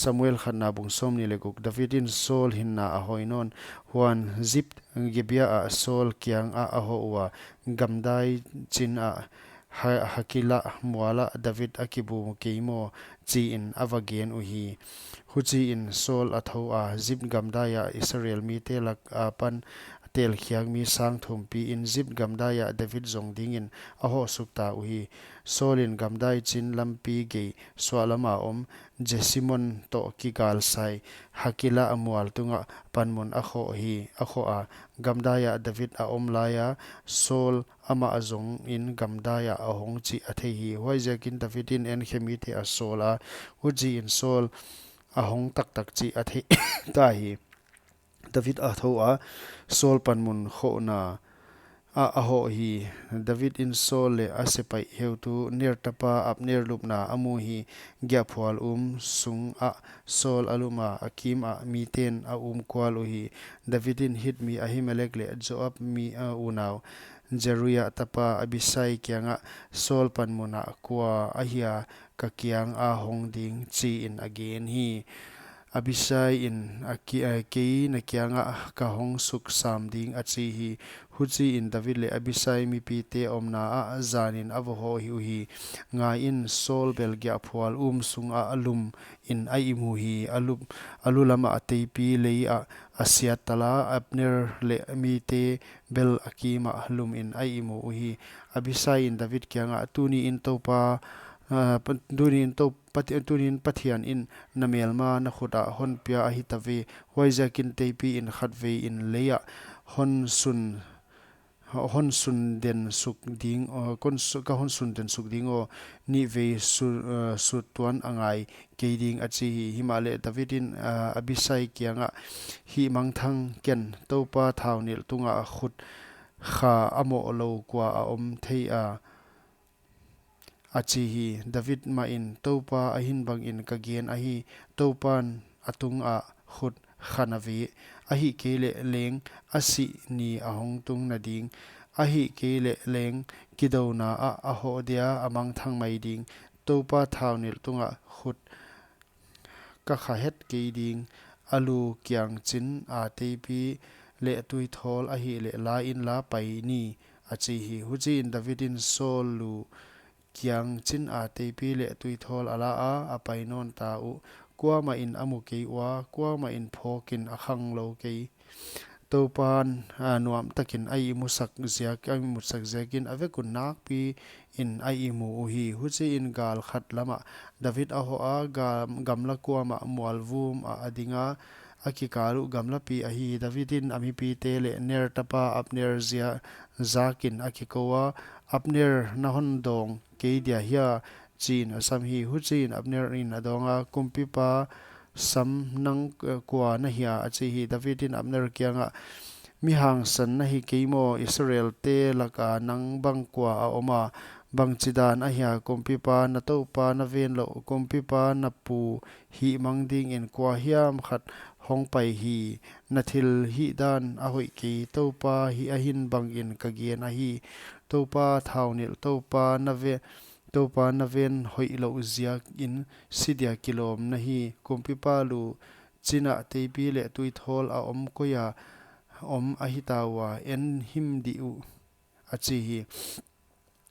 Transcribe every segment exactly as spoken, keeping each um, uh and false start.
Samuel khatna bung sawmnih leh guk. David in Saul hinna a hoih nawn. Huan Zip Gibea ah Saul kiangah a hoh ua, gamdai chin ah Ha-, Hakila mualah David a kibu kei maw, chiin a va gen uhi. Huchiin Saul a thou a, Zip gamdai ah Israel mite lak apan telkhiak mi sang thum piin Zip gamdai ah David zong dingin a hoh suk ta uhi. Saul in gamdai chin lampi gei suahlama om Jesimon toh kigalsai Hakila mual tungah panmun a khoh hi, a khoh a. Gamdai ah David a om laia Saul amah zongin gamdai ah a hong chih a thei hi. Huaiziakin David in enkhe mite a sawl a, huchiin Saul a hong taktak chih a thei ta hi. David a thou a, Saul panmun khohna ah a hoh hi. David in Saul leh a sepaih heutu Ner tapa Abner lupna a mu hi. Giahphual um sungah Saul a lum a, a kimah miten a um kual uhi. David in Hit mi Ahimelek leh Joab mi, a, unau Zeruia tapa Abisai kiangah, Saul panmun ah kua ahia ka kianga hong ding, chiin a gen hi. Abisai in a ki-, a, Kei na kiangah ka hong suksam ding, a chi hi. Huchiin David leh Abisai mipite omna ah zanin a va hoh hi uhi. Ngaiin, Saul bel giahphual um sungah a lum in a ihmu hi. A lu, a lu lamah teipi lei ah a siat tala, Abner leh mite bel a kimah lum in a ihmu uhi. Abisai in David kiangah, Tuni in Toupa, a, pa-, tuni in Tou-, Pati-, tuni in Pathian in na melma na khut ah hon pia ahi ta ve. Huaiziakin teipi in khatvei in lei ah hon sun, hon sun den suk ding, aw, kon su-, ka hon sun den suk ding aw, nihvei su-, a, sut tuan a ngai kei ding, a chi hi. Himahleh David in, a, Abisai kiangah, Hih mangthang ken, Toupa thaunilh tungah khut kha a moh lou kua a om thei a, a chi hi. David mahin, Toupa a hin bangin ka gen ahi, Toupan a tungah khut kha na ve, ahihkeileh leng a sih ni a hong tung na ding, ahihkeileh leng kidouna ah a hoh dia a mangthang mai ding. Toupa thaunilh tungah khut ka kha het kei ding, a lu kiang chin a teipi leh tuithawl ahihleh la inla pai ni, a chi hi. Huchiin David in Saul lu kiang chin a teipi leh tuithawl a la a, a pai nawn ta uh. Kuamah in a mu kei ua, kuamah in phawkin a khang lou kei. Toupan, a, nuamtakin a ihmusak ziak, a ihmusak ziakin a vek un nakpi in a ihmu uhi. Huchiin gal khat lamah David a hoh a, gam-, gamla kuamah mual vum ah a ding a, a kikal uh gamlapi ahi. David in a mipite leh Ner tapa Abner zia zakin a kikou a, Abner, na hon dawng kei dia hia, chiin a sam hi. Huchiin Abner in a dawng a, Kumpipa sam, nang, eh, kua na hia, a chi hi. David in Abner kiangah, Mi hangsan na hi kei maw? Israelte laka nang bang kua a om a? Bangchidan ahia kumpipa na toupa na ven louh, kumpipa na pu hihmang dingin kua hiam khat hong pai hi. Na thil hihdan a hoih kei, Toupa hi a hin bangin ka gen ahi. Toupa thaunilh, Toupa na ve-, Toupa na ven hoih louh ziakin si dia kilawm na hi. Kumpipa lu chin ah teipi leh tuithawl a om koi a om ahi ta ua, en him dih uh, a chi hi.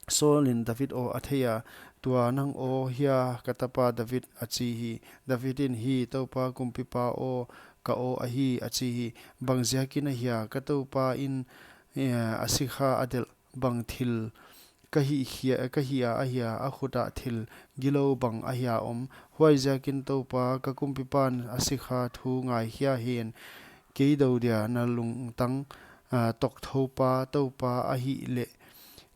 Saul in David aw a thei a, Tua nang aw hia, ka tapa David? a chi hi. David in, Hi, Toupa kumpipa aw, ka aw ahi, a chi hi. Bang ziakin ahia ka toupa in, eh, a sikha a delh? Bang thil ka hih hia, ka hih a ahia, a khut ah thil gilou bang ahia om? Huaiziakin Toupa, ka kumpipan a sikha thu ngaikhia hen. Kei dou dia na lungtang, ah, tokthoupa Toupa ahihleh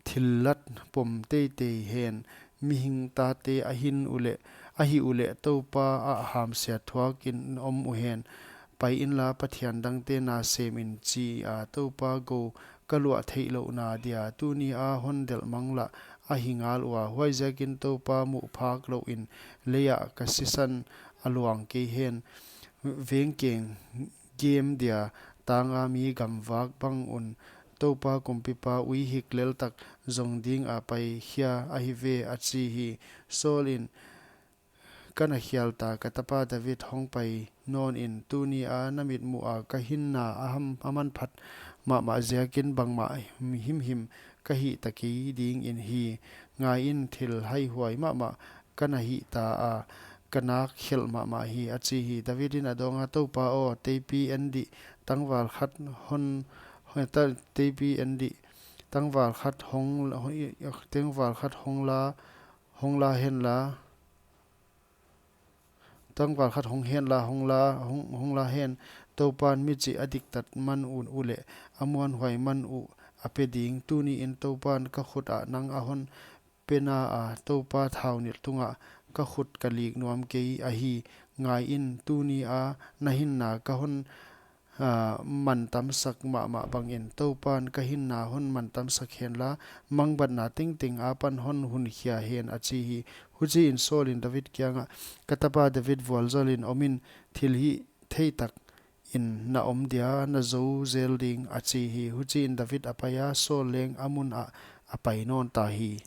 thillat pom teitei hen. Mihing tate a hin uleh, ahih uleh Toupa ah hamsiat thuakin om uhen. Pai inla pathian dangte na sem in, chi a Toupa gou ka luah theihlouhna dia tuni a hon delh mang lah ahi ngal ua. Huaiziakin Toupa muh phak louhin lei ah ka sisan a luang kei hen. Vengkeng gem dia tanga mi gamvak bang un Toupa kumpipa uihik leltak zong ding a paikhia ahi ve, a chi hi. Saul in, ka na khial ta, ka tapa David, hong pai nawn in. Tuni a na mitmuh a ka hinna a ham, a manphat mahmah ziakin bangmah himhim ka hih ta kei ding in hi. Ngai in, thil haihuai mahmah ka na hih ta a, ka nak khelh mahmah hi, a chi hi. David in a dawng a, Toupa aw, teipi en dih, tangval khat hon, hon ta, teipi en dih, tangval khat hong, hong, tangval khat hong la, hong la hen la, tangval khat hong hen la, hong la, hong, hong la hen. Toupan mi chih a diktat man uh, uh leh a muanhuai man uh a pe ding. Tuni in Toupan ka khut ah nang a hon pe na a, Toupa thaunilh tungah ka khut ka lik nuam kei ahi. Ngai in, tuni a na hinna ka hon, ah, mantamsak mahmah bangin Toupan ka hinna hon mantamsak hen la, mangbatna tengteng apan hon hunkhia hen, a chi hi. Huchi in Saul in David kiangah, Ka tapa David, vualzawlin om in, thil hihtheihtak in na om dia, na zou zel ding, a chi hi. Huchi in David a pai a, Saul leng a mun ah a pai nawn ta hi.